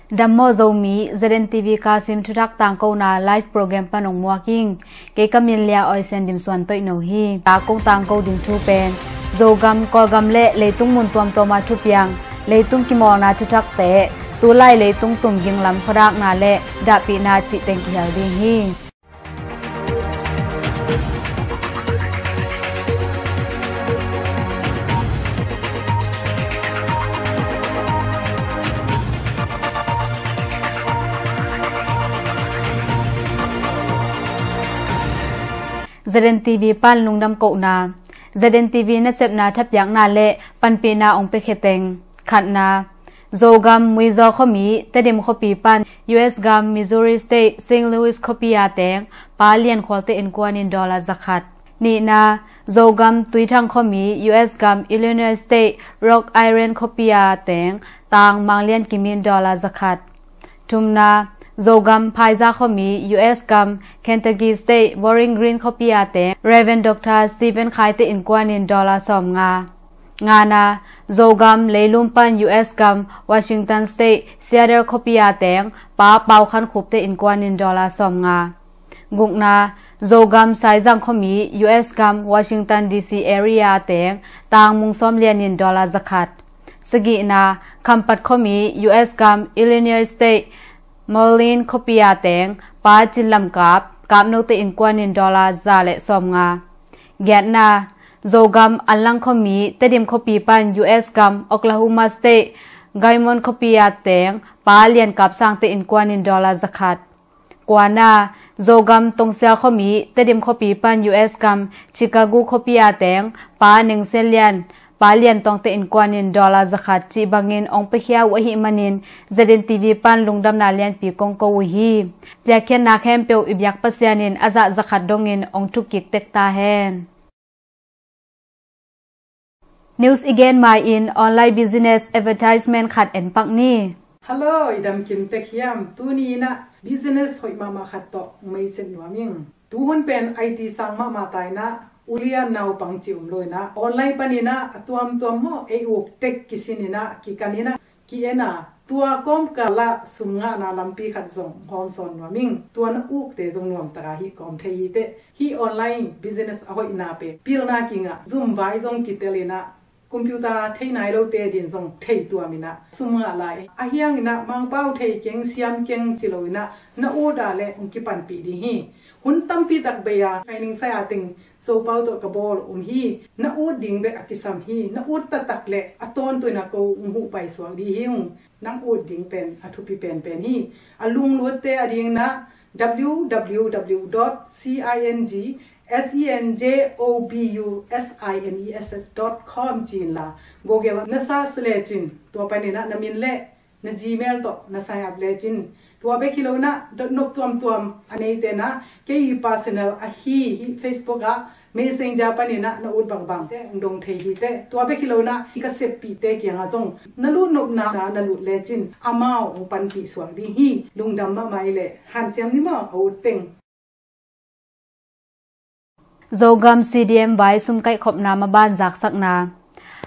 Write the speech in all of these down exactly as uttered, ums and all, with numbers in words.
Dam maw Zomi, Z N T V Kasim thuthak tangkona live program pan ong muak ing. Kei ka min Lia Oi Sian Dim Suan Toih No hi. Ta kong tangko ding thu pen Zogam, Kawlgam le leitung mun tuamtuama thupiang, leitung kimawlna thuthakte, tulai leitung tumging lam khuadakna le dahpihna cih teng kihel ding hi. Z N T V pan lungdam kohna. Z N T V nasepna thapiakna le panpihna ong pekhe teng. Khatna, Zogam Muizaw khuami Tedim khuapi pan U S gam Missouri State Saint Louis khuapi a teng Pa Lian Khualte innkuan in dollar zakhat. Nihna, Zogam Tuithang khuami U S gam Illinois State Rock Island khuapi a teng Tang Mang Lian Kim in dollar zakhat. Thumna, Zogam Phaiza khuami U S gam Kentucky State Bowling Green khuapi a teng Reverend Doctor Stephen Khaite innkuan in dollar sawmnga. Ngana, Zogam Leilum pan U S gam Washington State Seattle khuapi a teng Pa Pau Khan Khupte innkuan in dollar sawmnga. Gukna, Zogam Saizang khuami U S gam Washington D C area a teng Tang Mung Sawm Lian in dollar zakhat. Sagihna, Khampat khuami U S gam Illinois State Moline khuapi a teng Pa Cin Lam Kap, Kap Note innkuan in dollar za le sawmnga. Giatna, Zogam Anlang khuami Tedim khuapi pan U S gam Oklahoma State Guymon khuapi a teng Pa Lian Kap Sangte innkuan in dollar zakhat. Kuana, Zogam Tongsial khuami Tedim khuapi pan U S gam Chicago khuapi a teng Pa Neng Sian Lian, Pa Lian Tawngte innkuan in dollar zakhat cih bangin ong piakhia uh ahih manin Z N T V pan lungdamna lianpi kong ko uh hi. Piakkhiatna khempeuh i biak Pasian in a zah zakhat dongin ong thuk kik tek ta hen. News i gen ma-in online business advertisement khat en pak ni. Hello, i dam kim tek hiam? Tuni in ah business hoih mahmah khat tawh meisen nuam ing. Tuhun pen I T sang mahmah ta in ah, ulian naupang ci um lo in ah, online panin ah a tuamtuam maw, ei uk tek kisin in ah, kikan in ah, ki-en a, tua kawmkal ah sum ngahna lampi khat zong hawm sawn nuam ing. Tua na ukte zong nuam taka hih kawm thei hi teh. Hih online business a hoihna pen pilna kingah, zum vai zong kitel in ah, computer thei nai lote din zong thei tuam in ah sum ngah lai. A hiang in ah Mangpau thei keng, siam keng ci lo in ah na ut a leh hong kipanpih ding hi. Hun tampi tak bei a training sai a teng Zopau tawh ka bawl um hi. Na ut ding bek a kisam hi. Na ut taktak leh a tawntung in ah ko hong huh paisuak ding hi ung. Nang ut ding pen a thupi penpen hi. A lunglutte a ding in ah W W W dot C I N G S E N J O B U S I N E S S dot com ci-in la Google ah na search lecin, tua panin ah na min leh na Gmail tawh na sign up lecin. Tua bek hi lo in ah dot nop tuamtuam a neite in ah kei personal ahi hi Facebook ah Messenger panin ah na ut bangbang teh hong dong thei hi teh. Tua bek hi lo in ah ka seppihte kiangah zong na lut nopna na lut lecin amau hong panpih suak ding hi. Lungdam mahmah i leh hanciam ni maw a ut teng. Zogam C D M vai sum kaihkhopna maban zaksakna.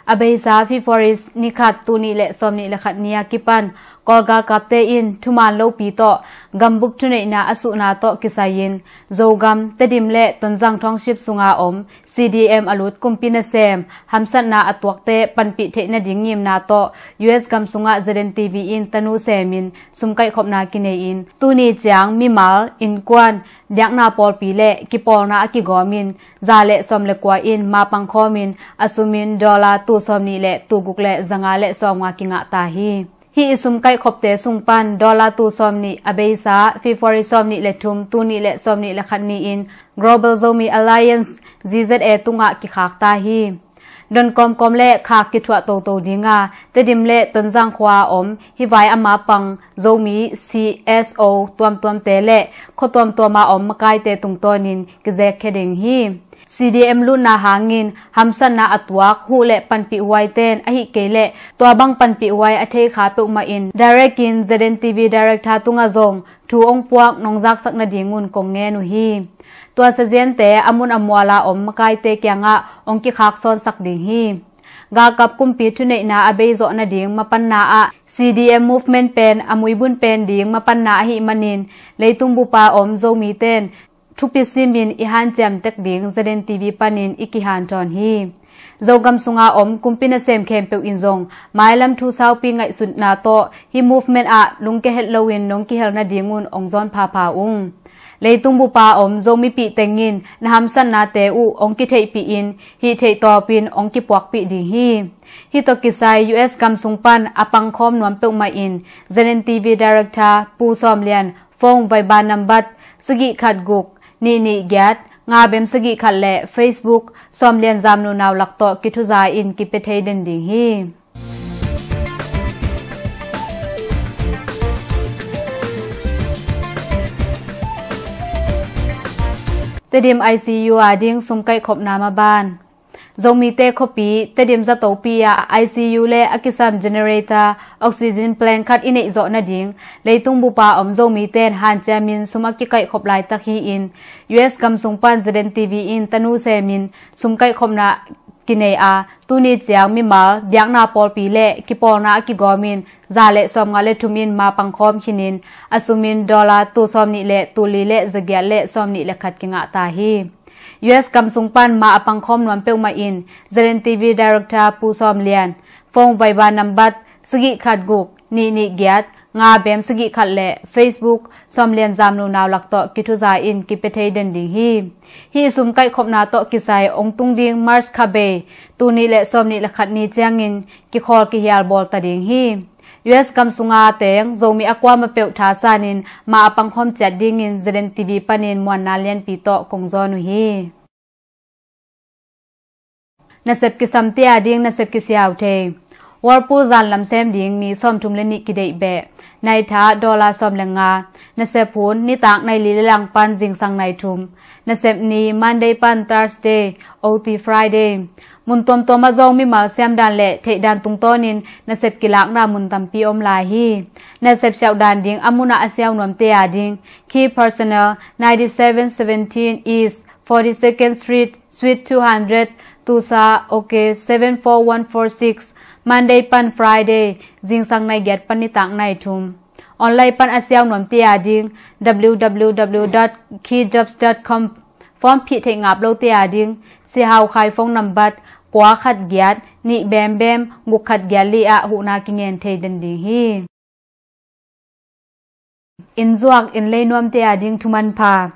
A beisa February ni khat, tul nih le sawmnih le khat ni a kipan Kawl galkapte in thuman lopi tawh gambup thuneihna a suhna tawh kisai-in Zogam, Tedim le Tonzang township sunga om C D M a lut kumpi nasem hamsatna a tuakte panpih theih nading ngimna tawh U S gam sungah Z N T V in tanu semin sum kaihkhopna kinei-in tuni ciang mimal, innkuan, biakna pawlpi le kipawlna a kigawmin za le sawm le kua in mapang khawmin a sumin dollar tul sawmnih le tul guk le zanga le sawmnga kingah ta hi. Hih i sum kaihkhopte sung pan dollar tul sawmnih a beisa February sawmnih le thum, tul nih le sawmnih le khat ni-in Global Zomi Alliance, G Z A tungah kikhak ta hi. Don kawmkawm le khak kithuah toto dinga Tedim le Tonzang khua a om hih vai a mapang Zomi C S O tuamtuamte le khua tuamtuama om makaite tungtawnin kizekkhia ding hi. C D M lutna hangin hamsatna a tuak huh le panpih huaiten ahih kei leh tua bang panpih huai a theikha peuhmah in direct in Z N T V director tungah zong thu ong puak nong zaksak nadingun kong ngen uh hi. Tua saziante a mun a muala om makaite kiangah ong kikhak sawnsak ding hi. Galkap kumpi thuneihna a beizawh nading mapanna ah C D M movement pen a muibun pen ding mapanna ahih manin leitung bupa om Zomite in thupi simin i hanciam tek ding Z N T V panin i kihanthawn hi. Zogam sunga om kumpi nasem khempeuh in zong mailam thu saupi ngaihsutna tawh hih movement ah lungkia het loin nong kihel nadingun hong zawn phapha ung. Leitung bupa om Zomipih tengin na hamsatnate uh hong kitheihpih in hih theihtawpin hong kipuakpih ding hi. Hih tawh kisai U S gam sung pan a pangkhawm nuam peuhmah in Z N T V Director Pu Sawm Lian phone Viber nambat sagih khat guk nih nih giat nga bem sagih khat le Facebook Sawm Lian Zamnu Naulak tawh kithuza in kipia thei den ding hi. Tedim I C U a ding sum kaihkhopna maban. Zomite khuapi Tedim zatopi ah I C U le a kisam generator oxygen plant khat i neih zawh nading leitung bupa om Zomite in hanciamin sum a kikaihkhop laitak hi-in U S gam sung pan Z N T V in tanu semin sum kaihkhopna kinei a, tuni ciang mimal biakna pawlpi le kipawlna a kigawmin za le sawmnga le thum in ma pangkhawm khinin a sumin dollar tul sawmnih le tul li le zagiat le sawmnih le khat kingah ta hi. U S gam sung pan ma a pangkhawm nuam peuhmah in Z N T V Director Pu Sawm Lian phone Viber nambat sagih khat guk nih nih giat nga bem sagih khat le Facebook Sawm Lian Zamnu Naulak tawh kithuza in kipia thei den ding hi. Hih sum kaihkhopna tawh kisai hong tung ding March kha bei tul nih le sawmnih le khat ni ciangin kikhawl kihial bawl ta ding hi. U S gam sunga teng Zomi a kuamah peuh thasanin ma a pangkhawm ciat dingin Z N T V panin muanna lianpi tawh kong zawn uh hi. Nasep kisamte a ding nasep kisiau thei. Whirlpool zan lam sem ding ni sawmthum le nih kideih beh. Nai tha dollar sawm le nga. Nasep hun nitak nai li le lang pan zingsang nai thum. Nasep ni Monday pan Thursday, O T Friday. Mun tuamtuam ah zong mimal siamdan le theihdan tungtawnin nasep kilakna mun tampi om lai hi. Nasep siauhdan ding a munah a siau nuamte a ding Key Personnel, ninety seven seventeen East forty-second Street, Suite two hundred, Tulsa, OK seven four one four six, Monday pan Friday, zingsang nai giat pan nitak nai thum. Online pan a siau nuamte a ding W W W dot key jobs dot com. Form phih theih ngap lote a ding Sihau Khai phone nambat kua khat giat nih bem bem guk khat giat li ah huhna kingen thei den ding hi. Innzuak innlei nuamte a ding thuman pha.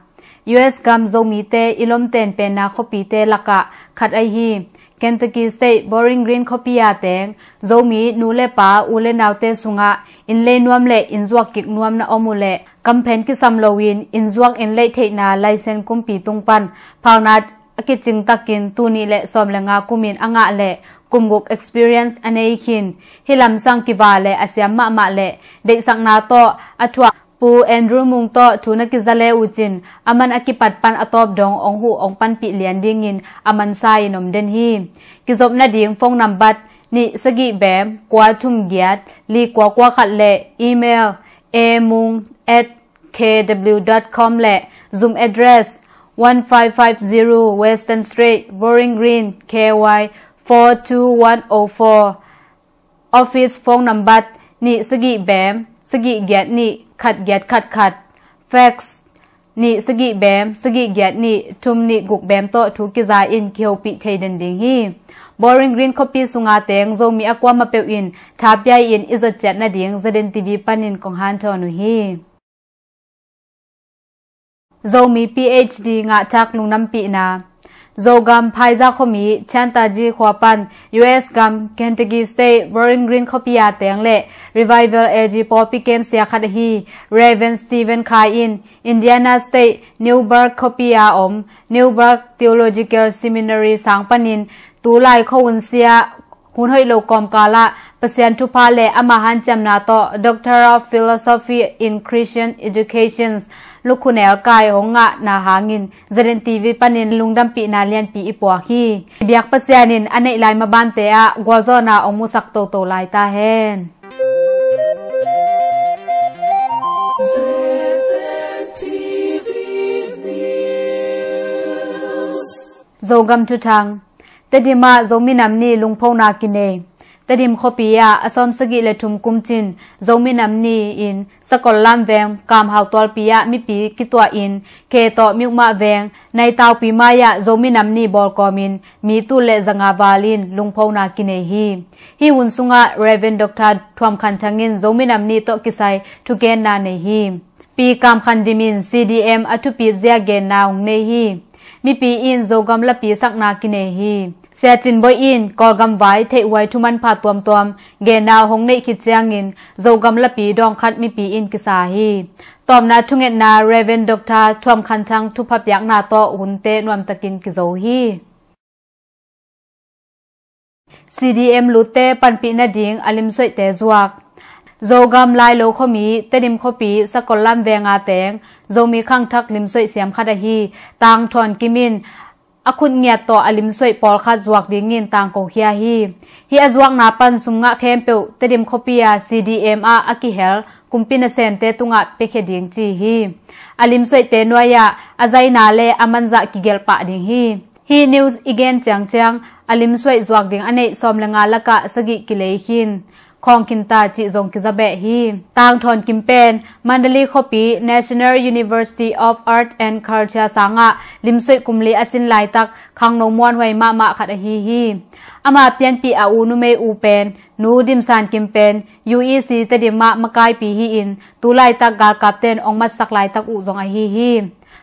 U S gam Zomite i lomten penna khuapite lakah khat ahi hi. Kentucky State Bowling Green khuapi a teng Zomi nu le pa u le naute sungah innlei nuam le innzuak kik nuam na om uh leh kamphen kisam loin innzuak innleih theihna laisen kumpi tung pan phalna a kicing takin tul nih le sawm le nga kumin a ngah le kum guk experience a nei khin. Hih lamsang kiva le a siam mahmah le deihsakna tawh a thuak Pu Andrew Mung tawh thu na kiza le uh cin a man a kipat pan a tawp dong hong huh hong panpih lian dingin a mansa in om den hi. Kizop nading phone nambat nih sagih bem kua thum giat li kua kua khat le email a mung at K W dot com le Zoom address one five five zero Western Street, Bowling Green, K Y four two one oh four. Office phone nambat nih sagih bem sagih giat nih khat giat khat khat. Fax nih sagih bem sagih giat nih thum nih guk bem tawh thu kiza in kihopih thei den ding hi. Bowling Green khuapi sunga teng Zomi a kuamah peuh in tha pia in i zot ciat nading Z N T V panin kong hanthawn uh hi. Zomi P H D ngah thak lungdampihna. Zogam Phaiza khuami Chantaji khua pan U S gam Kentucky State Bowling Green khuapi a teng le Revival A G pawlpi kem sia khat ahi Reverend Stephen Khai in Indiana State Newburgh khuapi a om Newburgh Theological Seminary sang panin tulai khuahun sia hun hoih lo kawmkal ah Pasian thupha le ama hanciamna tawh Doctor of Philosophy in Christian Education lukhunel kai hong ngahna hangin Z N T V panin lungdampihna lianpi i puak hi. Biak Pasian in a neih lai mabante ah gualzawhna hong musak toto lai ta hen. Zogam Thuthang. Tedim ah Zomi Nam Ni lungphona kinei. Tedim khuapi ah a sawmsagih le thum kum cin Zomi Nam Ni in Sakollam veng Kamhau tualpi ah mipi kituah in khe tawh Myukmah veng Naitaupi mai-ah Zomi Nam Ni bawlkawmin mi tul le zanga val in lungphona kinei hi. Hih hun sungah Rev. Doctor Thuam Khan Thang in Zomi Nam Ni tawh kisai thugenna nei hi. Pi Kam Khan Dim in C D M a thupit zia genna hong nei hi. Mipi in Zogam lapi sakna kinei hi. Sia Cin Bawi in Kawlgam vai theihhuai thumanpha tuamtuam genna hong neih khit ciangin Zogam lapi dawngkhat mipi in kisa hi. Tawpna thungetna Rev. Doctor Thuam Khan Thang thupha piakna tawh hunte nuamtakin kizo hi. C D M lutte panpih nading a limsuaihte zuak. Zogam Lailo khuami Tedim khuapi Sakollam venga teng Zomi khangthak limsuaih siam khat ahi Tang Thawn Kim in a khut ngiat tawh a limsuaih pawlkhat zuak dingin tangko khia hi. Hih a zuakna pan sum ngah khempeuh Tedim khuapi a C D M ah a kihel kumpi nasemte tungah piakhia ding ci hi. A limsuaihte nuai-ah a zaina le a manzah kigelh pah ding hi. Hih news i gen ciangciang a limsuaih zuak ding a neih sawm le nga lakah sagih kilei khin khawng khin ta cih zong kizabeh hi. Tang Thawn Kim pen Mandalay khuapi National University of Art and Culture sangah limsuaih kum li a sin laitak khangno muanhuai mahmah khat ahi hi. Ama pianpih a u numei u pen Nu Dim San Kim pen U E C Tedim ah makaipi hi-in tu laitak galkapten ong matsak laitak uh zong ahi hi.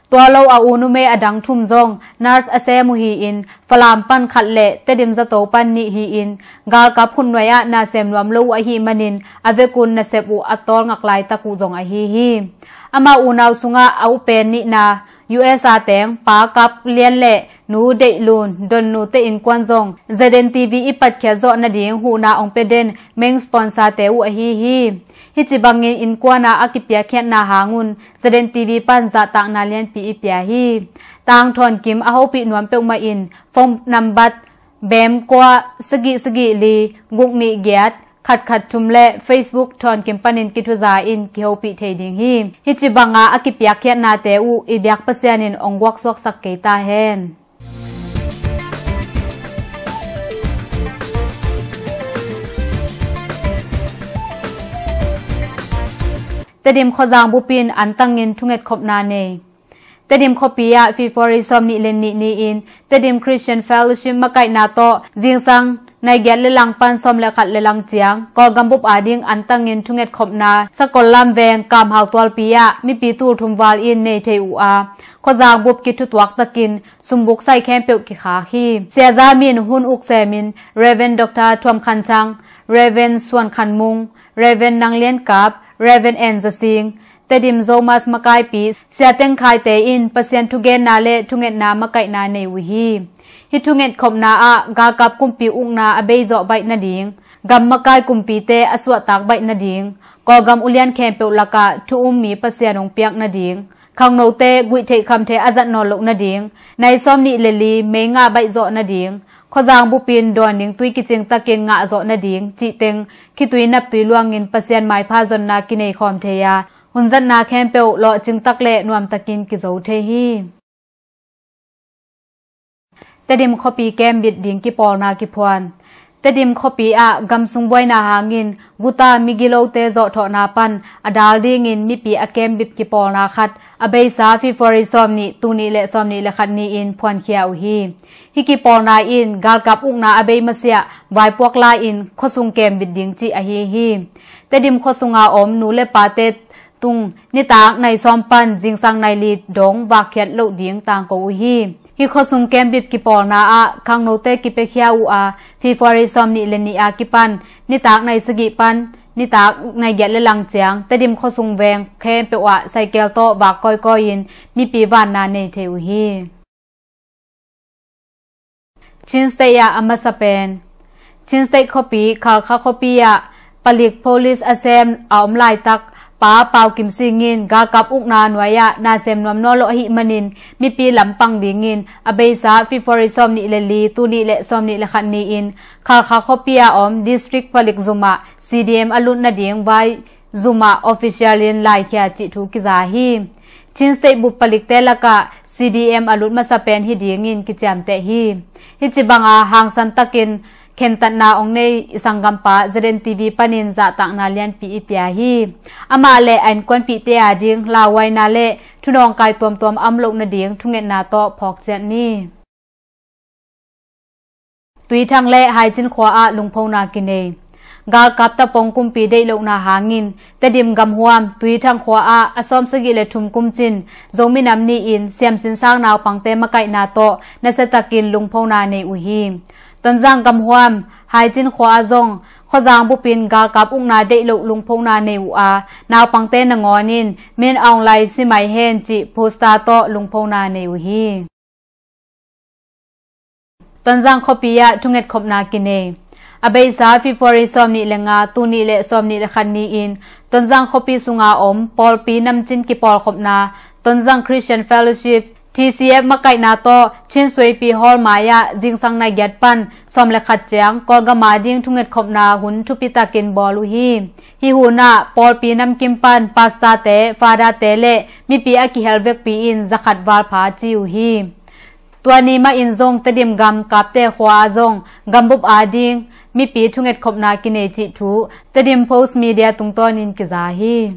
Tua lo a u numei a dang thum zong nurse a sem uh hi-in Falam pan khat le Tedim zato pan nih hi-in galkap khutnuai ah nasem nuam lo uh ahih manin a vekun nasep uh a tawlngak laitak uh zong ahi hi. Ama unau sungah a upen nihna U S A teng Pa Kap Lian le Nu Deih Lun Don Nu te innkuan zong Z N T V i patkhiat zawh nading huhna ong pia den main sponsor te uh ahi hi. Hih ci bangin innkuana a kipiakkhiatna hangun Z N T V pan zahtakna lianpi i pia hi. Tang Thawn Kim a hopih nuam peuhmah in phone nambat bem kua sagih sagih li guk nih giat khat khat thum le Facebook Thawn Kim panin kithuza in kihopih thei ding hi. Hih ci banga a kipiakkhiatnate uh i biak Pasian in ong guaksuaksak kei ta hen. Tedim khuazang bup in antangin thunget khopna nei. Tedim khuapi ah February sawm nih le nih ni-in Tedim Christian Fellowship makaihna tawh zingsang nai giat le lang pan sawm le khat le lang ciang Kawlgam bup ading antangin thunget khopna Sakollam veng Kamhau tualpi ah mipi tul thum val in nei thei uh a, khuazang bup kithutuak takin sumbuk sai khempeuh kikhak hi. Sia Za Min hun uk semin Rev. Doctor Thuam Khan Thang, Rev. Suan Khan Mung, Rev. Nang Lian Kap, Rev. En Za Sing, Tedim Zomas makaipi Sia Teng Khai te in Pasian thugenna le thungetna makaihna nei uh hi. Hih thunget khopna ah galkap kumpi ukna a beizawh baih nading, gam makai kumpite a suahtak baih nading, Kawlgam ulian khempeuh lakah thu um mi Pasian hong piak nading, khangnote guihtheih khamtheih a zat nawn loh nading, nai sawm nih le li mei ngah baih zawh nading, khuazang bupin dawn ding tui kicing takin ngah zawh nading cih teng khitui naptui luangin Pasian maipha zonna kinei khawm thei a, hunzatna khempeuh lawhcing tak le nuamtakin kizo thei hi. Tedim khuapi kembit ding kipawlna kiphuan. Tedim khuapi ah gamsung buaina hangin guta migilote zawhthawhna pan a dal dingin mipi a kembit kipawlna khat a beisa February sawm nih, tul nih le sawm nih le khat ni-in phuankhia uh hi. Hih kipawlna in galkap ukna a bei masiah vaipuak la-in khuasung kembit ding cih ahi hi. Tedim khuasunga om nu le pate tung nitak nai sawm pan zingsang nai li dong vakkhiat loh ding tangko uh hi. Hih khuasung kembit kipawlna ah khangnote kipiakhia uh a, February sawm nih le nih a kipan nitak nai sagih pan nitak nai giat le lang ciang Tedim khuasung veng khempeuh ah saikel tawh vak kawikawi-in mipi vanna nei thei uh hi. Chin State ah a masa pen. Chin State khuapi Khalkha khuapi ah palik police a sem a om laitak Pa Pau Kim Sing in galkap ukna nuai-ah nasem nuam nawn lo ahih manin mipi lampang dingin a beisa February sawm nih le li, tul nih le sawm nih le khat ni-in Khalkha khuapi a om district palik zum ah C D M a lut nading vai zum ah official in laikhia cih thu kiza hi. Chin State bup palikte lakah C D M a lut masa pen hi dingin kiciamteh hi. Hih ci banga hangsan takin khentatna ong nei i sanggampa Z N T V panin zahtakna lianpi i pia hi. Amah le a innkuanpihte a ding lauhuaina le thunawngkai tuamtuam a om loh nading thungetna tawh phawk ciat ni. Tuithang le Haicin khua ah lungphona kinei. Galkap tapong kumpi deih lohna hangin Tedim gamhuam Tuithang khua ah a sawmsagih le thum kum cin Zomi Nam Ni in siamsinsak naupangte makaihna tawh nasiatakin lungphona nei uh hi. Tonzang gamhuam Haicin khua ah zong khuazang bupin galkap ukna deih loh lungphona nei uh a, naupangte nangawn in Min Aung Hlaing si mai hen cih poster tawh lungphona nei uh hi. Tonzang khuapi ah thungetkhopna kinei. A beisa February sawmnih le nga, tul nih le sawmnih le khat ni-in Tonzang khuapi sunga om pawlpi namcin kipawlkhopna Tonzang Christian Fellowship, T C F makaihna tawh Chin Suaipi Hall mai-ah zingsang nai giat pan sawm le khat ciang Kawlgam a ding thungetkhopna hun thupitakin bawl uh hi. Hih hunah pawlpi namkim pan pastorte, fatherte le mipi a kihel vekpi in zakhat valpha ci uh hi. Tua ni mahin zong Tedim gam Kapte khua ah zong gambup a ding mipi thungetkhopna kinei cih thu Tedim Post Media tungtawnin kiza hi.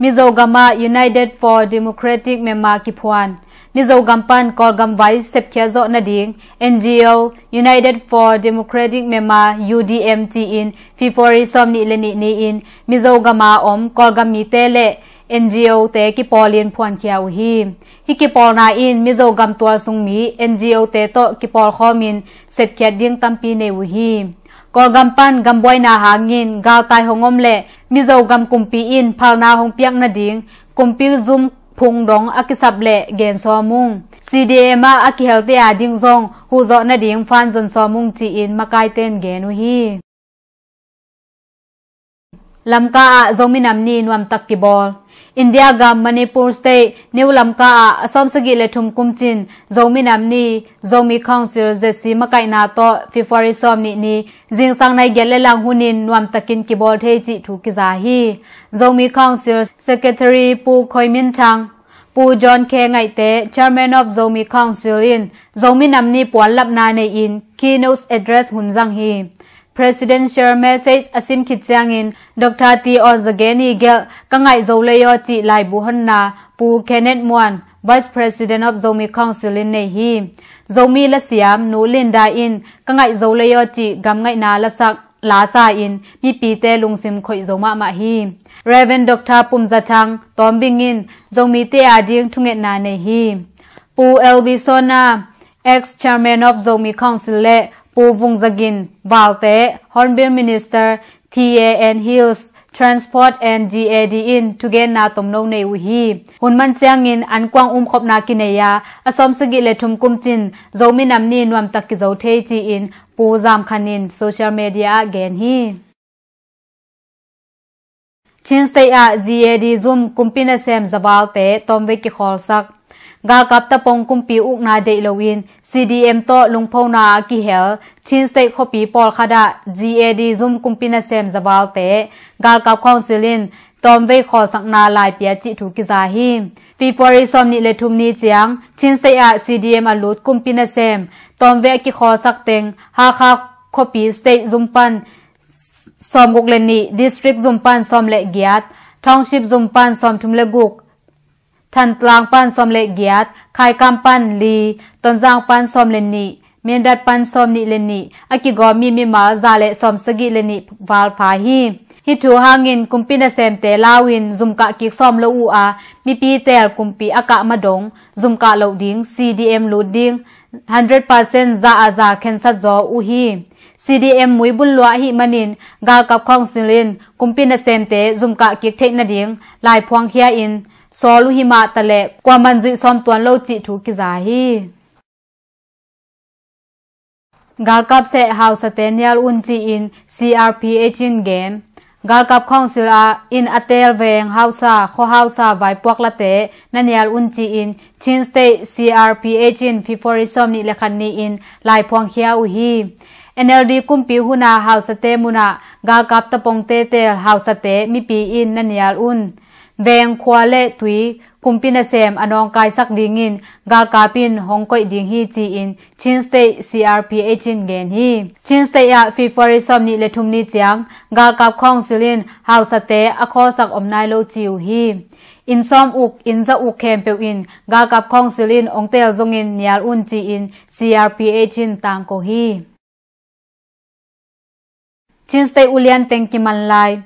Mizo gam ah United for Democratic Myanmar kiphuan. Mizo gam pan Kawlgam vai sepkhiat zawh nading N G O United for Democratic Myanmar, U D M ci-in February sawmnih le nih ni-in Mizo gam a om Kawlgam mite le N G O te kipawlin phuankhia uh hi. Hih kipawlna in Mizo gam tualsung mi N G O te tawh kipawlkhawmin sepkhiat ding tampi nei uh hi. Kawlgam pan gambuaina hangin galtai hong om le Mizo gam kumpi in phalna hong piak nading kumpi zum phung dong a kisap le gen sawm ung. C D M ah a kihelte a ding zong huhzawh nading fan zon sawm ung ci-in makaiten gen uh hi. Lamka ah Zomi Nam Ni nuamtak kibawl. India gam Manipur State, New Lamka ah a sawmsagih le thum kum cin Zomi Nam Ni, Zomi Council Z C makaihna tawh February sawmnih ni zingsang nai giat le lang hunin nuamtakin kibawl thei cih thu kiza hi. Zomi Council Secretary Pu Khoi Min Thang, Pu John K Ngaihte, Chairman of Zomi Council in Zomi Nam Ni puanlapna nei-in keynote address hun zang hi. Presidential message a sim khit ciangin Doctor T. Awn Za Gen i gelh Ka Ngaih Zo Lei Aw cih laibu honna Pu Kenneth Muan, Vice President of Zomi Council in nei hi. Zomi lasiam Nu Linda in Ka Ngaih Zo Lei Aw cih gamngaihna lasak lasa in mipite lungsim khoih zo mahmah hi. Reverend Doctor Pum Za Thang Tawmbing in Zomite a ding thungetna nei hi. Pu L B Sona, ex-chairman of Zomi Council le Pu Vung Za Gin Valte, Hornbill Minister, T A and Hills, Transport and G A D in thugenna tomno nei uh hi. Hun man ciangin ankuang umkhopna kinei a, a sawmsagih le thum kum cin Zomi Nam Ni nuamtak kizo thei ci-in Pu Zam Khan in social media ah gen hi. Chin State ah G A D zum kumpi nasem zavalte tawmvei kikhawlsak. Galkap tapong kumpi ukna deih loin C D M tawh lungphona a kihel Chin State khuapi pawlkhat ah G A D zum kumpi nasem zavalte Galkap Council in tawmvei khawlsakna laipia cih thu kiza hi. February sawmnih le thum ni ciang Chin State ah C D M a lut kumpi nasem tawmvei a kikhawlsak teng Hakha khuapi state zum pan sawmguk le nih, district zum pan sawm le giat, township zum pan sawmthum le guk, Thantlang pan sawm le giat, Khaikam pan li, Tonzang pan sawm le nih, Mindat pan sawmnih le nih a kigawm mi mimal za le sawmsagih le nih valpha hi. Hih thu hangin kumpi nasemte lau in zum kah kik sawm lo uh a, mipi teel kumpi a kah madong zum kah loh ding C D M lut ding hundred percent za a za khensat zaw uh hi. C D M muibun luah ahih manin Galkap Council in kumpi nasemte zum kah kik theih nading laiphuang khia in sawl uh hi mah taleh kuaman zuih sawm tuan lo cih thu kiza hi. Galkap seh hausate nial un ci-in C R P H in gen. Galkap Council ah in a teel veng hausa, khua hausa vaipuak late na nial un ci-in Chin State C R P H in February sawmnih le khat ni-in laiphuang khia uh hi. N L D kumpi huna hausate munah galkap tapongte teel hausate mipi in na nial un. veng, khua le tui, kumpi nasem a nawngkaisak dingin galkap in hong koih ding hi ci-in Chin State C R P H in gen hi. Chin State ah February sawmnih le thum ni ciang galkap council in hausate a khawlsak om nai lo ci uh hi. Inn sawm uk, inn za uk khempeuh in galkap council in ong teel zongin nial un ci-in C R P H in tangko hi. Chin State ulian teng kiman lai.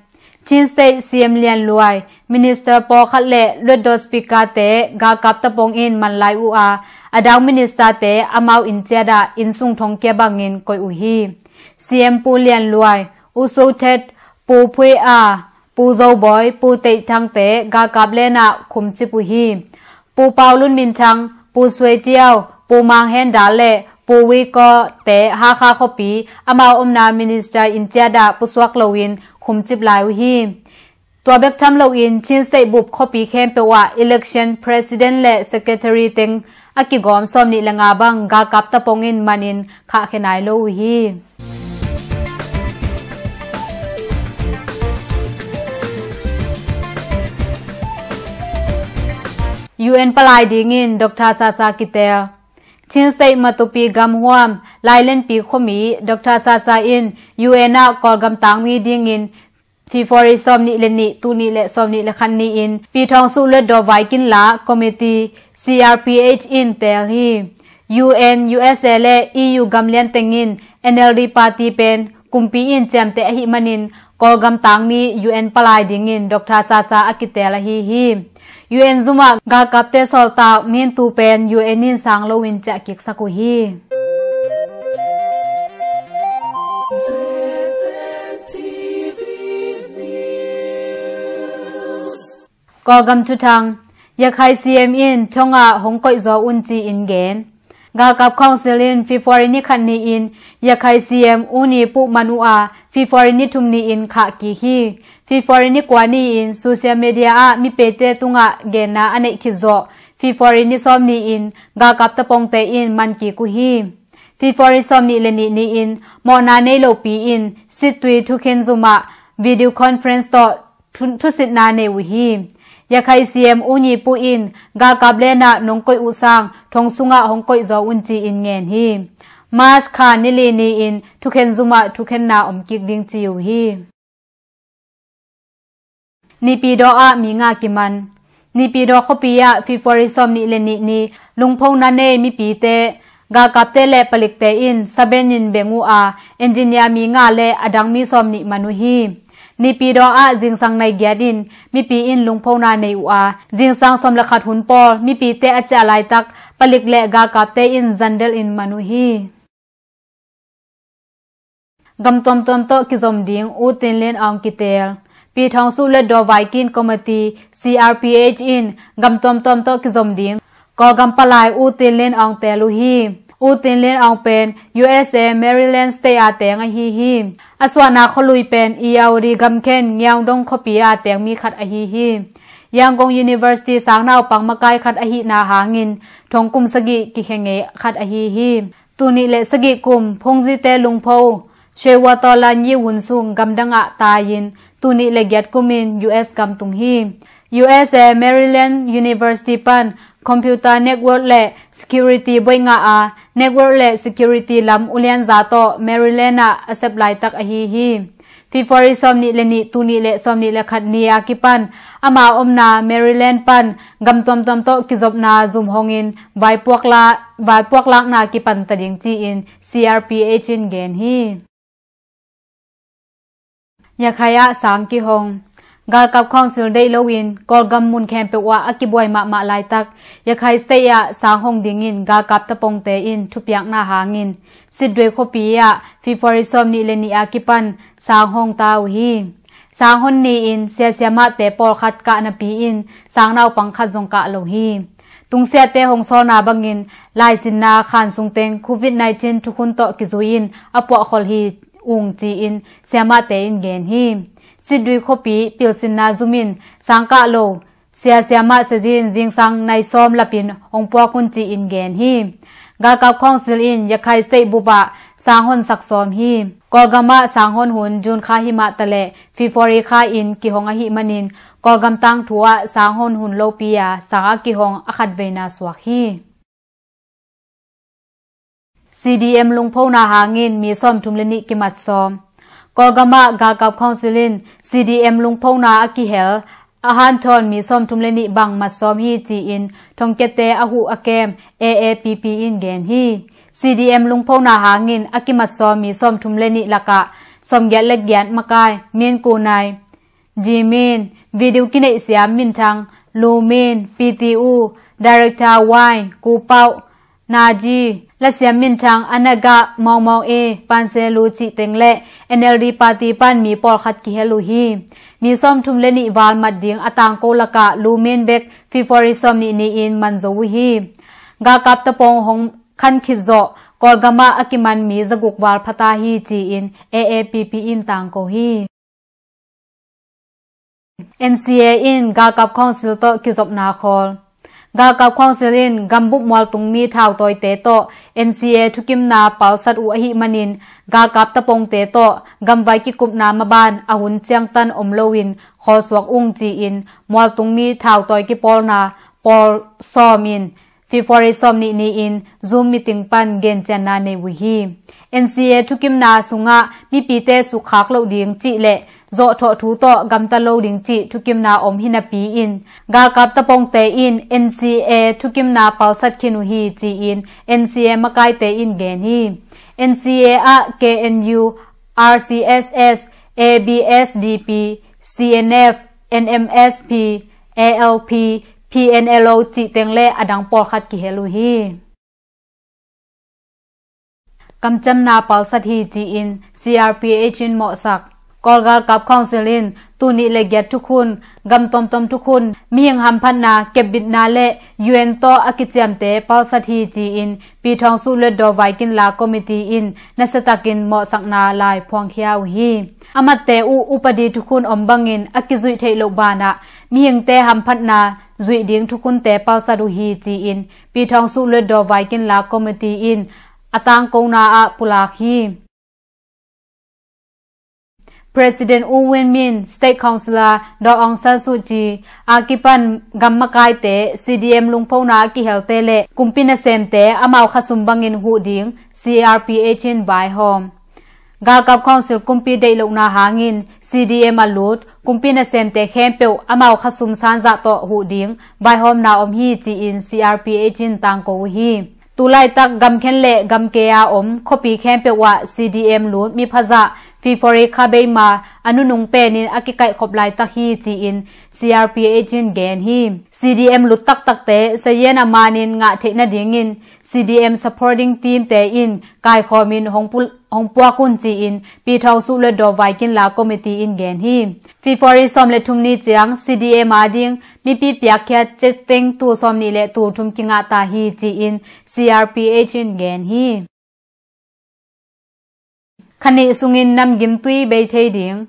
Chin State C M Lian Luai, Minister pawlkhat le Luatdaw Speaker te galkap tapong in man lai uh a, a dang Minister te amau inn ciat ah inn sung thongkia bangin koih uh hi. C M Pu Lian Luai, U So Thet, Pu Phui A, Pu Zo Bawi, Pu Teih Thang te galkap len ah khumcip uh hi. Pu Pau Lun Min Thang, Pu Suai Tiau, Pu Mang Hen Dal le Pu Wui Kaw te Hakha khuapi amau omna Minister inn ciat ah pusuak loin khumcip lai uh hi. Tua bek tham loin Chin State bup khuapi khempeuh ah election president le secretary teng a kigawm sawmnih le nga bang galkap tapong in manin khahkhia nai lo uh hi. U N palai dingin Doctor Sasa kitel. Chin State Matupi gamhuam Lailenpi khuami Doctor Sasa in U N ah Kawlgam tangmi dingin February sawmnih le nih, tul nih le sawmnih le khat ni-in Pi Thawng Suh Luatdaw Vaikin La Committee, C R P H in teel hi. U N, U S A le E U gamlian tengin N L D party pen kumpi in ciamteh ahih manin Kawlgam tangmi U N palai dingin Doctor Sasa a kiteel ahi hi. U N zumah galkapte sawltak mintu pen U N in sang loin ciah kiksak uh hi. Kawlgam thuthang. Yakhai C M in thong ah hong koih zaw un ci-in gen. Galkap Council in February ni khat ni-in Yakhai C M U Ni Puh man uh a, February ni thum ni-in khah kik hi. February ni kua ni-in social media ah mipete tungah genna a neih khit zawh February ni sawm ni-in galkap tapongte in man kik uh hi. February sawmnih le nih ni-in mawhna nei lopi in Sittwe thukhen zumah video conference tawh thu-, thusitna nei uh hi. Yakhai C M U Ni Puh in galkap len ah nong koih uh sang thong sungah hong koih zaw un ci-in ngen hi. March kha ni li ni-in thukhen zumah thukhenna om kik ding ci uh hi. Naypyidaw ah mi nga kiman. Naypyidaw khuapi ah February sawmnih le nih ni lungphona nei mipite galkapte le palikte in saben in beng uh a, engineer mi nga le a dang mi sawmnih man uh hi. Naypyidaw ah zingsang nai giat in mipi in lungphona nei uh a, zingsang sawm le khat hun pawl mipite a ciah laitak palik le galkapte in zandelh in man uh hi. Gam tuamtuam tawh kizom ding U Tin Lin Aung kiteel. Pi Thawng Suh Luatdaw Vaikin Committee, C R P H in gam tuamtuam tawh kizom ding Kawlgam palai U Tin Lin Aung teel uh hi. U Tin Lin Aung pen U S A Maryland State a teng ahi hi. A suahna khualui pen Irrawaddy gamkhen Myeongdong khuapi a teng mi khat ahi hi. Yangon University sangnaupang makai khat ahihna hangin thong kum sagih kikhia ngei khat ahi hi. Tul nih le sagih kum phungzite lungpho Shwe Wa Taw Lan Yi Wun Sung gamdang ah tai-in tul nih le giat kumin U S gam tung hi. U S A Maryland University pan computer network le security buai ngah a, network le security lam ulianza tawh Maryland ah a sep laitak ahi hi. February sawmnih le nih, tul nih le sawmnih le khat ni a kipan ama omna Maryland pan gam tuamtuam tawh kizopna zum hongin vaipuak la-, vaipuak lakna kipan ta ding ci-in C R P H in gen hi. Yakhai ah sang kihong. Galkap Council deih loin Kawlgam mun khempeuh ah a kibuai mahmah laitak Yakhai State ah sang hong dingin galkap tapongte in thupiakna hangin Sittwe khuapi ah February sawmnih le nih a kipan sang hong ta uh hi. Sang hon ni-in siasia mahte pawlkhat kah napi in sang naupang khat zong kah lo hi. Tungsiate hong sawlna bangin laisinna khan sungteng covid nineteen thukhun tawh kizui-in a puahkhol hi ung ci-in siamahte in gen hi. Sittwe khuapi pilsinna zumin sang kah lo siasia mah siazin zingsang nai sawm lapin hong puak un ci-in gen hi. Galkap Council in Yakhai State bup ah sang hon sak sawm hi. Kawlgam ah sang hon hun June kha himah taleh February kha in kihong ahih manin Kawlgam tangthu ah sang hon hun lopi a sang a kihong a khatveina suak hi. C D M lungphona hangin mi sawmthum le nih kimat sawm. Kawlgam ah galkap council in C D M lungphona a kihel a hanthawn mi sawmthum le nih bang mat sawm hi ci-in thongkiate a huh a kem A A P P in gen hi. C D M lungphona hangin a kimat sawm mi sawmthum le nih lakah sawmgiat le giat makai Min Ku Nai, Jimin, video kineihsiam minthang Lumin, P T U, director Wai, Ku Pauh, Naji, lasiam minthang Anaga, Mawngmawng E, Panselu cih teng le N L D party pan mi pawlkhat kihel uh hi. Mi sawmthum le nih val mat ding a tangko lakah Lumin bek February sawmnih ni-in man zo uh hi. Galkap tapong hong khan khit zawh Kawlgam ah a kiman mi zaguk val phata hi ci-in A A P P in tangko hi. N C A in galkap council tawh kizopna khawl. Galkap council in gambup mualtungmi thautawite tawh N C A thukimna palsat uh ahih manin galkap tapongte tawh gamvai kikupna maban a hun ciangtan om loin khawlsuak ung ci-in mualtungmi thautawi kipawlna pawl sawm in February sawmnih ni-in Zoom meeting pan gencianna nei uh hi. N C A thukimna sungah mipite sukkhak loh ding cih le zawhthawh thu tawh gamta lo ding cih thukimna om hi napi-in galkap tapongte in N C A thukimna palsat khin uh hi ci-in N C A makaite in gen hi. N C A ah K N U, R C S S, A B S D P, C N F, N M S P, A L P, P N L O cih teng le a dang pawlkhat kihel uh hi. Kamciamna palsat hi ci-in C R P H in mawhsak. Kawl galkap council in tul nih le giat thukhun, gam tomtom thukhun, mihing hamphatna, kepbitna le U N tawh a kiciamte palsat hi ci-in Pi Thawng Suh Luatdaw Vaikin La Committee in nasiatakin mawhsakna lai phuangkhia uh hi. A matte uh upadi thukhun om bangin a kizuih theih loh banah mihingte hamphatna zuih ding thukhunte palsat uh hi ci-in Pi Thawng Suh Luatdaw Vaikin La Committee in a tangkona ah pulak hi. President U Win Myint, State Councillor Daw Aung San Suu Kyi a kipan gam makaite, C D M lungphona a kihelte le kumpi nasemte amau khasum bangin huh ding C R P H in vaihawm. Galkap council kumpi deihlohna hangin C D M a lut kumpi nasemte khempeuh amau khasum sanzah tawh huh ding vaihawmna om hi ci-in C R P H in tangko uh hi. Tu laitak gamkhen le gamke a om khuapi khempeuh ah C D M lut miphazah February kha beima a nunung penin a kikaihkhop laitak hi ci-in C R P H in gen hi. C D M lut taktakte sayen a manin ngah theih nadingin C D M supporting team te in kaikhawmin hong pu-, hong puak un ci-in Pi Thawng Suh Luatdaw Vaikin La Committee in gen hi. February sawm le thum ni ciang C D M ading mipi piakkhiat ceteng tul sawmnih le tul thum kingah ta hi ci-in C R P H in gen hi. Kha nih sungin namgimtui bei thei ding.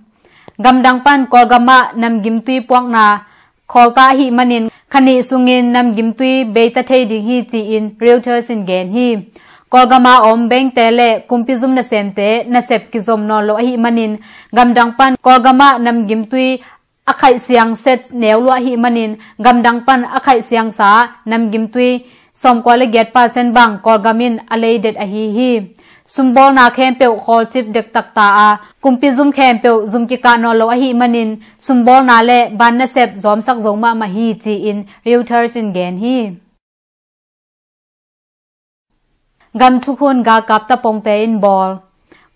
Gamdang pan Kawlgam ah namgimtui puakna khawlta ahih manin kha nih sungin namgimtui beita thei ding hi ci-in Reuters in gen hi. Kawlgam a om bengte le kumpi zum nasemte nasep kizom nawn lo ahih manin gamdang pan Kawlgam ah namgimtui a khaihsiang set neu lua ahih manin gamdang pan a khaihsiangsa namgimtui sawmkua le giat percent bang Kawlgam in a leidet ahi hi. Sumbawlna khempeuh khawlcip dektak ta a, kumpi zum khempeuh zum kikah nawn lo ahih manin sumbawlna le ban nasep zawmsak zo mahmah hi ci-in Reuters in gen hi. Gam thukhun galkap tapongte in bawl.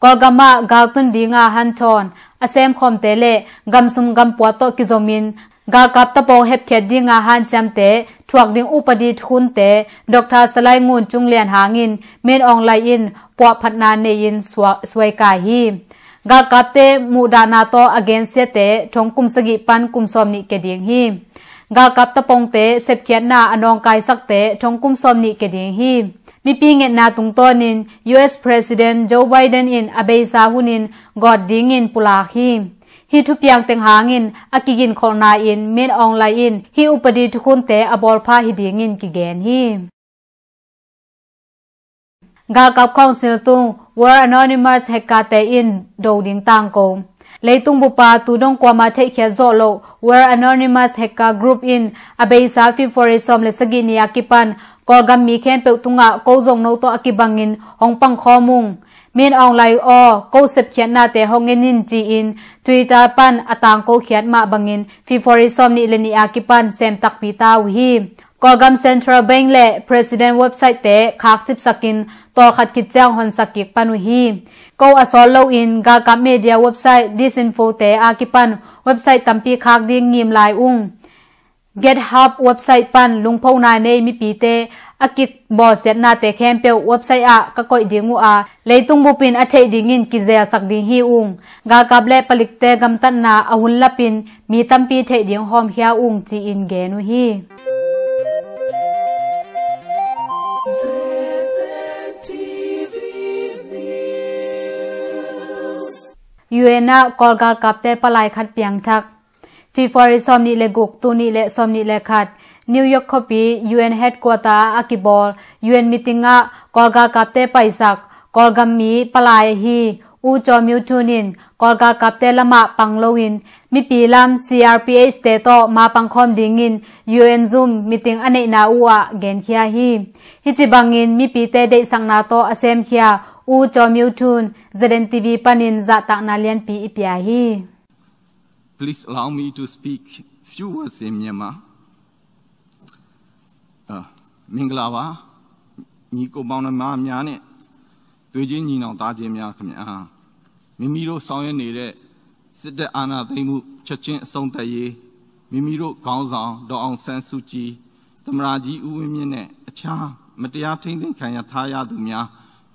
Kawlgam ah galtun dinga hanthawn a semkhawmte le gamsum gampuat tawh kizomin galkap tapong hepkhiat dinga hanciamte thuak ding upadi thukhunte Doctor Salai Ngun Cung Lian hangin Min Aung Hlaing in puahphatna nei-in sua-, suaikai hi. Galkapte muhdahna tawh a gensiate thong kum sagih pan kum sawmnih kia ding hi. Galkap tapongte sepkhiatna a nawngkaisakte thong kum sawmnih kia ding hi. Mipi ngetna tungtawnin U S President Joe Biden in a beisa hunin gawt dingin pulak hi. Hih thupiang teng hangin a kiginkholhna in Min Aung Hlaing in hih upadi thukhunte a bawlpha hi dingin kigen hi. Galkap Council tung World Anonymous Hacker te in do ding tangko. Leitung bupa tu dong kuama theihkhiat zawh loh World Anonymous Hacker Group in a beisa February sawm le sagih ni a kipan Kawlgam mi khempeuh tungah ko zong no tawh a kibangin hong pangkhawm ung. Min Aung Hlaing aw, ko sepkhiatnate hong en in ci-in Twitter pan a tangkokhiat mah bangin February sawm nih le nih a kipan sem takpi ta uh hi. Kawlgam Central Bank le President website te khak cipsakin tawlkhat khit ciang honsak kik pan uh hi. Ko a sawl loin galkap media website disinfo te a kipan website tampi khak ding ngim lai ung. GitHub website pan lungphona nei mipite a kibawlsiatnate khempeuh website ah ka koih ding uh a, leitung bupin a theih dingin kizelsak ding hi ung. Galkap le palikte gamtatna a hun lapin mi tampi theih ding hawmkhia ung ci-in gen uh hi. U N ah Kawl galkapte palai khat piangthak. February sawm nih le guk, tul nih le sawm nih le khat, New York khuapi U N headquarter ah a kibawl U N meeting ah Kawl galkapte paisak Kawlgam mi palai ahi U Kyaw Myo Tun in Kawl galkapte lamah pang loin mipi lam C R P H te tawh ma pangkhawm dingin U N Zoom meeting a neihna uh ah genkhia hi. Hih ci bangin mipite deihsakna tawh a semkhia U Kyaw Myo Tun Z N T V panin zahtakna lianpi i pia hi. Please allow me to speak few words in Myanmar. အာ၊ မင်္ဂလာပါ။ ညီကိုမောင်နှမများနဲ့ သွေးချင်းညီနောင်သားချင်းများခင်ဗျာ။ မိမိတို့ဆောင်ရွက်နေတဲ့ စစ်တပ်အာဏာသိမ်းမှု ချက်ချင်းအဆုံးသတ်ရေး၊ မိမိတို့ခေါင်းဆောင် ဒေါ်အောင်ဆန်းစုကြည်၊ သမ္မတကြီး ဦးဝင်းမြင့်နဲ့ အခြားမတရားထိန်းသိမ်းခံရထားရသူများ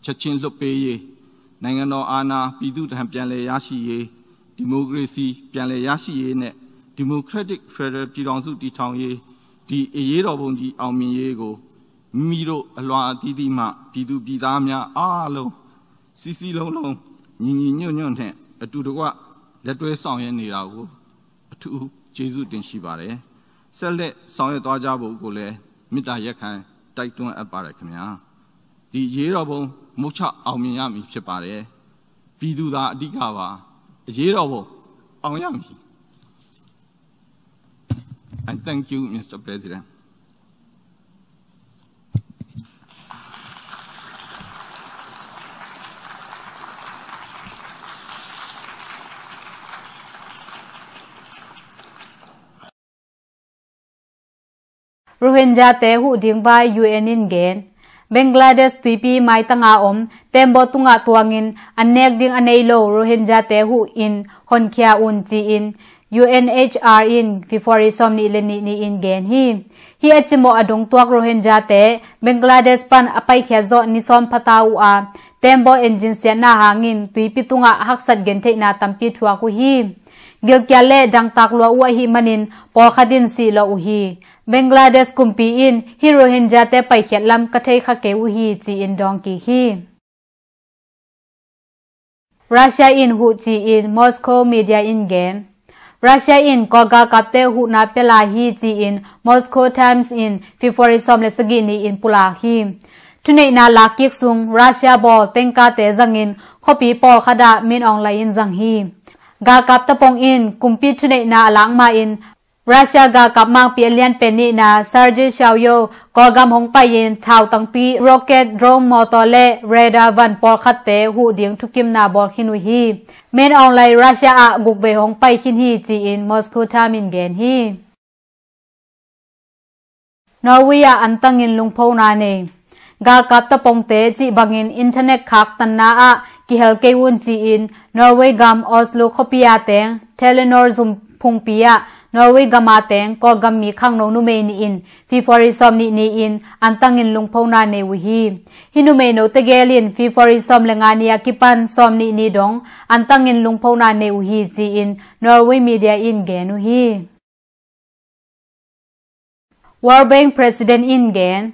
ချက်ချင်းလွှတ်ပေးရေး၊ နိုင်ငံတော်အာဏာ ပြည်သူ့ထံ ပြန်လည်ရရှိရေး၊ ဒီမိုကရေစီ ပြန်လည်ရရှိရေးနဲ့ Democratic Federal ပြည်ထောင်စု တည်ထောင်ရေး ဒီအရေးတော်ပုံကြီး အောင်မြင်ရေးကို မိမိတို့အလွှာအသီးသီးမှ ပြည်သူပြည်သားများအားလုံး စည်းစည်းလုံးလုံး ညီညီညွတ်ညွတ်နဲ့ အတူတကွ လက်တွဲဆောင်ရွက်နေတာကို အထူးကျေးဇူးတင်ရှိပါတယ်။ ဆက်လက်ဆောင်ရွက်သွားကြဖို့ကိုလည်း မေတ္တာရပ်ခံ တိုက်တွန်းအပ်ပါတယ်ခင်ဗျာ။ ဒီအရေးတော်ပုံ မုတ်ချအောင်မြင်ရမည်ဖြစ်ပါတယ်။ ပြည်သူသာအဓိကပါ။ အရေးတော်ပုံ အောင်ရမည်။ And thank you, Mister President. ရိုဟင်ဂျာ te huh ding vai U N in gen. Bangladesh tuipi maitanga om tembaw tungah tuangin an nek ding a nei lo Rohingya te huh in honkhia un ci-in U N H R in February sawm nih le nih ni-in gen hi. Hih a cimawh a dongtuak Rohingya te Bangladesh pan a paikhiat zawh ni sawm phata uh a tembaw engine siatna hangin tuipi tungah haksat gentheihna tampi thuak uh hi. Gilkial le dangtak lua uh ahih manin pawlkhat in sih lawh uh hi. Bangladesh kumpi in hih Rohingya te paikhiat lam ka thei kha kei uh hi ci-in dawng kik hi. Russia in huh ci-in Moscow media in gen. Russia in Kawl galkapte huhna pia lai hi ci-in Moscow Times in February sawm le sagih ni-in pulak hi. Thuneihna lakkik sung Russia bawl tengkate zangin khuapi pawlkhat ah Min Aung Hlaing in zang hi. Galkap tapong in kumpi thuneihna a lak ma-in Russia galkap mangpi a lianpen nihna Sergei Shoigu Kawlgam hong pai-in thau tangpi, rocket, drone, mawtaw le radar van pawlkhatte huh ding thukimna bawl khin uh hi. Min Aung Hlaing Russia ah gukvei hong pai khin hi ci-in Moscow Times in gen hi. Norway ah antangin lungphona nei. Galkap tapongte cih bangin internet khaktanna ah kihel kei un ci-in Norway gam Oslo khuapi a teng Telenor zum phungpi ah Norway gam a teng Kawlgam mi khangno numei nih in February sawm nih ni-in antangin lungphona nei uh hi. Hih numei note gel in February sawm le nga ni a kipan sawm nih ni dong antangin lungphona nei uh hi ci-in Norway media in gen uh hi. World Bank President in gen.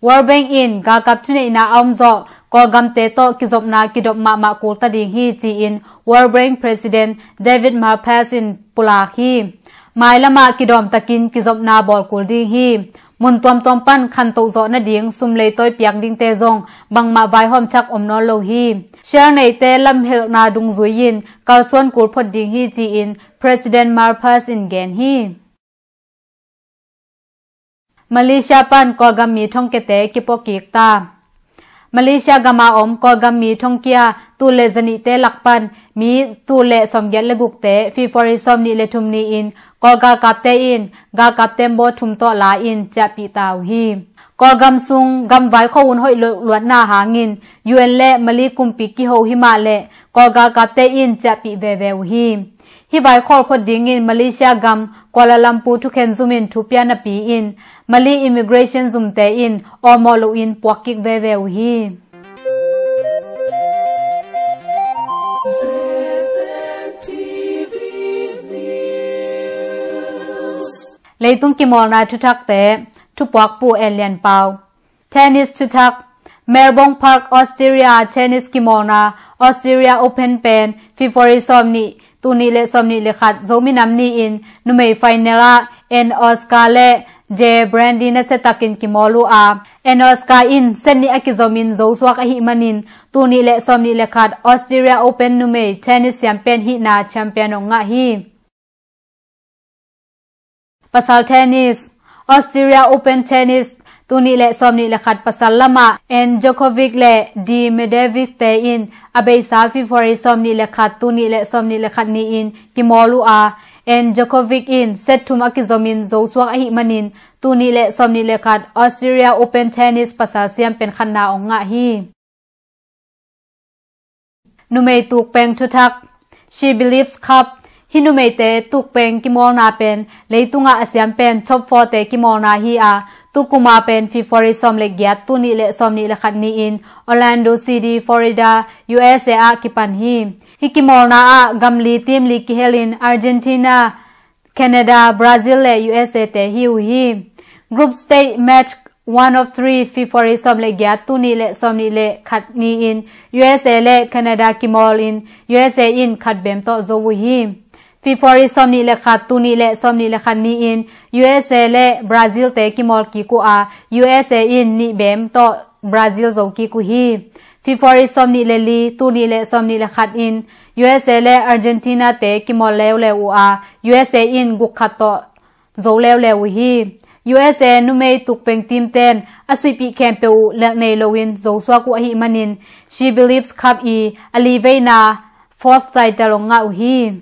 World Bank in galkap thuneihna a om zawh Kawlgamte tawh kizopna kidop mahmah kul ta ding hi ci-in World Bank President David Malpass in pulak hi. Mailam ah kidawm takin kizopna bawl kul ding hi. Mun tuamtuam pan khantoh zawh nading sum leitawi piak dingte zong bangmah vaihawm thak om nawn lo hi. Share neite lamhelhna dungzui-in kalsuan kul phot ding hi ci-in President Malpass in gen hi. Malaysia pan Kawlgam mi thongkiate kipuakik ta. Malaysia gama om Kawlgam mi thongkia tul le zanihte lak pan mi tul le sawmgiat le gukte February sawmnih le thum ni-in Kawl galkapte in galkap tembaw thum tawh la-in ciahpih ta uh hi. Kawlgam sung gamvai khuahun hoih lo luatna hangin U N le Mali kumpi kiho himah le Kawl galkapte in ciahpih veve uh hi. Hih vaikhawl phot dingin Malaysia gam Kuala Lumpur thukhen zumin thupia napi-in Mali immigration zumte in awmawh loin puakkik veve uh hi. Leitung kimawlna thuthakte, thupuakpu En Lian Pau. Tennis thuthak. Melbourne Park, Australia tennis kimawlna Australia Open pen February sawmnih, tul nih le sawmnih le khat Zomi nam ni-in numei final ah Ann Oscar le Jade Brandy nasiatakin kimawl uh a, Ann Oscar in set nih a kizomin zosuak ahih manin tul nih le sawmnih le khat Australia Open numei tennis siam pen hihna champion hong ngah hi. Pasal tennis. Australia Open tennis tul nih le sawmnih le khat pasal lamah Ann Djokovic le Dee Medvedev te in a beisa February sawmnih le khat, tul nih le sawmnih le khat ni-in kimawl uh a, Ann Djokovic in set thum a kizomin zosuak ahih manin tul nih le sawmnih le khat Australia Open tennis pasal siam pen khatna hong ngah hi. Numei tukpeng thuthak. She Believes Cup. Hih numeite tukpeng kimawlna pen leitungah a siam pen top four te kimawlna hi a, tukuma pen February sawm le giat, tul nih le sawmnih le khat ni-in Orlando City, Florida, U S A ah kipan hi. Hih kimawlna ah gam li team li kihelin Argentina, Canada, Brazil le U S A te hi uh hi. Group stage match one of three February sawm le giat, tul nih le sawmnih le khat ni-in U S A le Canada kimawl in U S A in khat bem tawh zo uh hi. February sawmnih le khat, tul nih le sawmnih le khat ni-in U S A le Brazil te kimawl kik uh a, U S A in nih bem tawh Brazil zo kik uh hi. February sawmnih le li, tul nih le sawmnih le khat in U S A le Argentina te kimawl leuleu uh a, U S A in guk khat tawh zo leuleu uh hi. U S A numei tukpeng team ten a suihpih khempeuh uh lelh nei loin zosuak uh ahih manin She Believes Cup i a li veina fourth title hong ngah uh hi.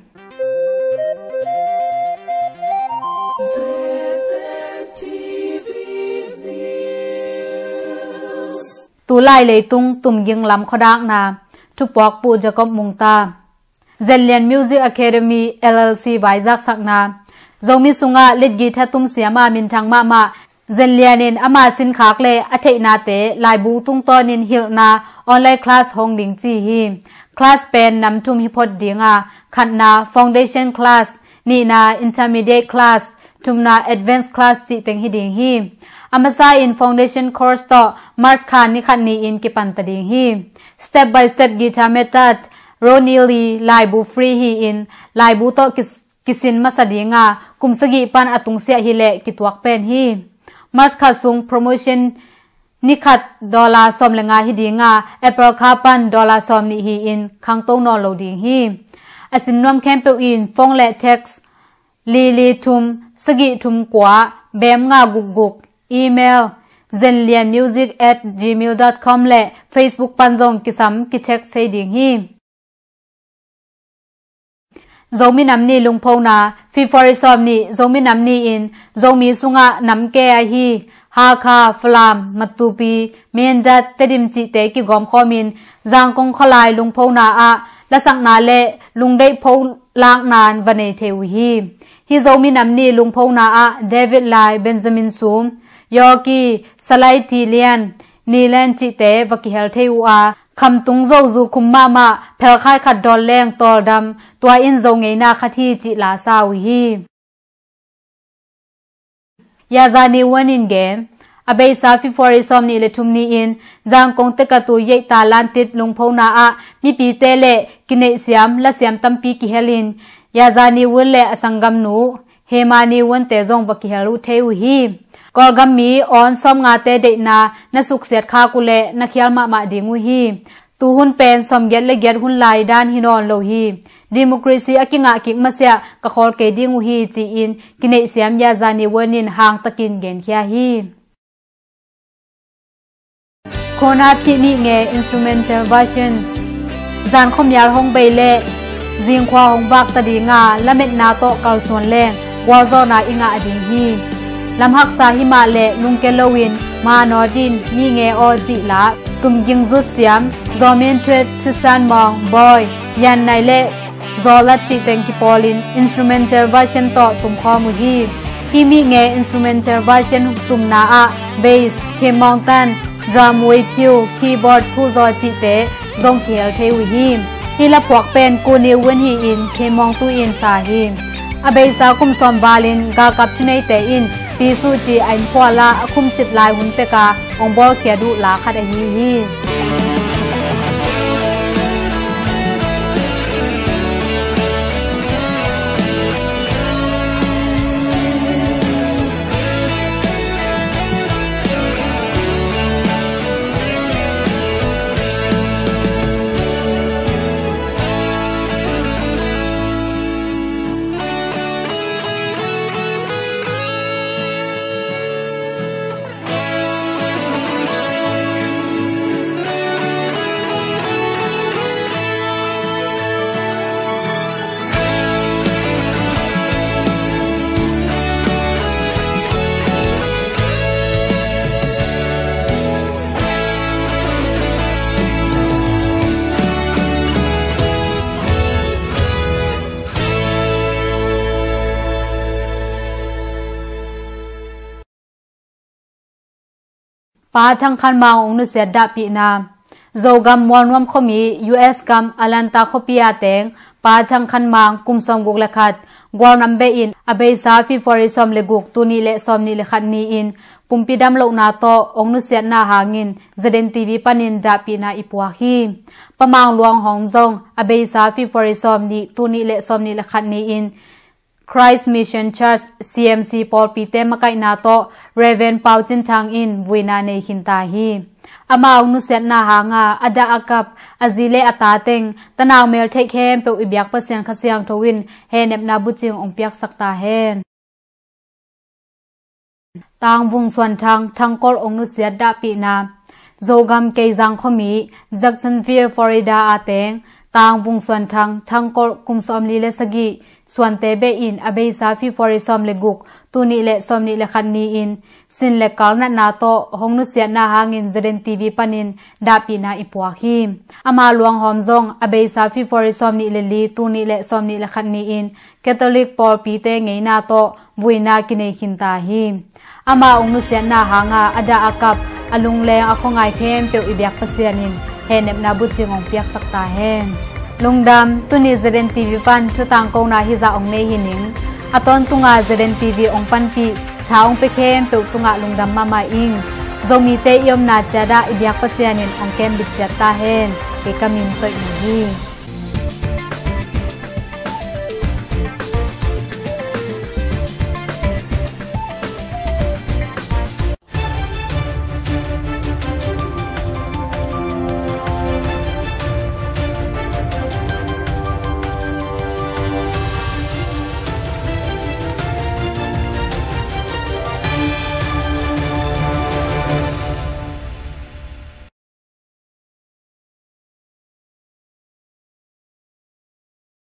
Tulai leitung tumging lam khuadakna, thupuakpu Jacob Mungta. Zenlian Music Academy L L C vaizaksakna. Zomi sungah lead guitar tum siama minthang mahmah Zenlian in ama sinkhak le a theihnate laibu tungtawnin hilhna online class hong ding ci hi. Class pen nam thum hi phot ding a, khatna foundation class, nihna intermediate class, thumna advanced class cih teng hi ding hi. A masa in foundation course tawh March kha ni khat ni-in kipanta ding hi. Step by step guitar method, Ronnie Lee laibu free hi-in laibu tawh kis- kisin masa ding a, kum sagih pan a tungsiah hileh kituak pen hi. March kha sung promotion ni khat dollar sawm le nga hi ding a, April kha pan dollar sawm nih hi-in khangto nawn lo ding hi. A sin nuam khempeuh in phone le text li li thum sagih thum kua bem nga guk guk, email zenlianmusic at gmail dot com le Facebook pan zong kisam kitext thei ding hi. Zomi Nam Ni lungphona, February sawm nih, Zomi Nam Ni in Zomi sungah nam ke ahi Hakha, Falam, Matupi, Mindat, Tedim cihte kigawm khawmin Zangkong khualai lungphona ah lasakna le lungdeih pholakna va nei thei uh hi. Hih Zomi Nam Ni lungphona ah David Lai, Benjamin Sum, Yawki, Salai Tilian, Nilen cihte va kihel thei uh a, khamtung zozu khum mahmah, phelkhai khat dawn leng tawldam, tua in Zo ngeina khat hi cih lasa uh hi. Yazani Wan in gen. A beisa February sawm nih le thum ni-in Zangkong tekatu Yeita Lantit lungphona ah mipite le kineihsiam lasiam tampi kihelin Yazani Wan le a sanggamnu Hemani Wan te zong va kihel uh thei uh hi. Kawlgam mi awn sawmngate deihna na suksiat khak uh leh na khial mahmah ding uh hi. Tuhun pen sawmgiat le giat hun lai dan hi nawn lo hi. Democracy a kingah kik masiah ka khawl kei ding uh hi, ci-in kineihsiam Yazani Wan in hangtakin genkhia hi. Khona phih nih nge instrumental version. Zan khuamial hong bei leh zingkhua hong vak ta dinga lametna tawh kalsuan leng gualzawhna i ngah ding hi. Lamhaksa himah leh lungke loin Manawdin, Mih nge aw cih la, Kum Ging Zut Siam, Zawmin Thuet, Sisan Mawng, Bawi, Yan Nai leh Zawlat cih teng kipawlin instrumental version tawh tumkhawm uh hi. Hih Mih nge instrumental version tumna ah bass, khe mawngtan, drum, wei phiu, keyboard, phuzaw cihte zong kihel thei uh hi. Hih laphuak pen Kuni Win hi-in khe mawngtu in sa hi. A beisa kum sawm valin galkap thuneite in Pisu ci a in phual ah a khumcip lai hun peka hong bawlkhiat uh la khat ahi hi. Pa Thang Khan Mang hong nusiat dahpihna. Zogam Mualnuam khuami U S gam Atlanta khuapi a teng Pa Thang Khan Mang kum sawmguk le khat gualnam behin a beisa February sawm le guk, tul nih le sawmnih le khat ni-in pumpi damlohna tawh hong nusiatna hangin Z N T V panin dahpihna i puak hi. Pa Mang Luang Hawm zong a beisa February sawmnih, tul nih le sawmnih le khat ni-in Christ Mission Church, C M C pawlpite makaihna tawh Rev. Pau Cin Thang in vuina nei khinta hi. Amah hong nusiatna hanga a dah a kap a zi le a ta teng tanau meltheih khempeuh i biak Pasian Kha Siangtho in hehnepna bucing hong piaksak ta hen. Tangvung Suan Thang, Thangkolh hong nusiat dahpihna. Zogam Keizang khuami Jacksonville, Florida a teng Tangvung Suan Thang, Thangkolh kum sawmli le sagih, Suante behin a beisa February sawm le guk, tul nih le sawmnih le khat ni-in sin le kal natna tawh hong nusiatna hangin Z N T V panin dahpihna i puak hi. Ama Luang Hawm zong a beisa February sawmnih le li, tul nih le sawmnih le khat ni-in Catholic pawlpite ngeina tawh vuina kinei khinta hi. Amah hong nusiatna hanga a dah a kap a lungleng a khuangai khempeuh i biak Pasian in hehnepna bucing hong piaksak ta hen. Lungdam. Tuni Z N T V pan thutangkona hizah hong nei hi ning. A tawntunga Z N T V hong panpih tha hong pia khempeuh tungah lungdam mahmah ing. Zomite i omna ciatah i biak Pasian in hong kembit ciat ta hen. Kei ka min Toih Ni hi.